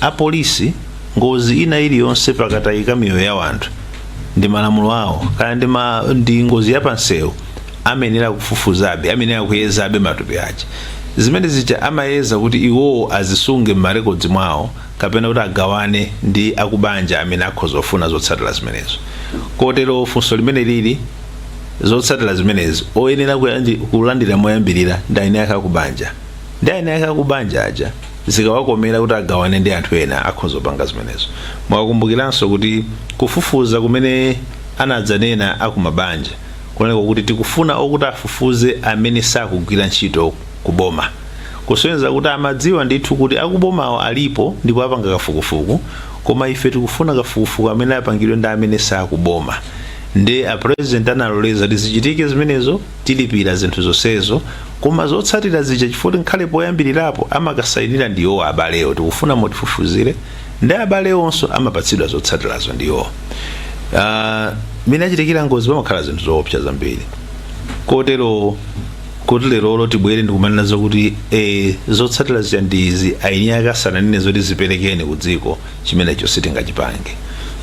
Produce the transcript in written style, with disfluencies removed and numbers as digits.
Apolisi, ngozi ina iliyonse pakatayika miyoyo ya wanthu, ndi malamulo awo, kaya ndi ngozi yapansewu, amayenera kufufuzabe, amayenera kuyezabe matupi aja. Zimene zija amayeza kuti iwowo azisunge m'marekodzi mwawo kapena kuti agawane ndi akubanja amene akhoza kufuna zotsatira zimenezo. Kotero funso limene lili, zotsatira zimenezi oyenera kulandira moyambirira ndi eni ake akubanja. Ndi eni ake akubanja aja zikawakomera kuti agawane ndi anthu ena, akhoza kupanga zimenezo. Mwakumbukiranso kuti kufufuza kumene anadzanena akumabanja kunena kuti tikufuna okuti afufuze amene sakugwira ntchito kuboma, kusonyeza kuti amadziwa ndithu kuti akubomawo alipo ndipo apanga kafukufuku, koma ife tikufuna kafukufuku amene apangidwe ndi amene sakuboma. Ndi a President analoleza kuti zichitike zimenezo, tilipira zinthu zonsezo, koma zotsatira zija, chifukwa nkhale poyambirirapo amakasayinira ndiwowo abalewo, tikufuna mutifufuzire, ndi abalewonso amapatsidwa zotsatirazo ndiwo. Mene achitikira ngozi pamakhala zinthu zoopsa zambiri, kotero kuti lerolo tibwere ndikumanena zokuti zotsatira zija ndi izi, eni ake asananene zoti ziperekeni ku dziko, chimenecho sitingachipange.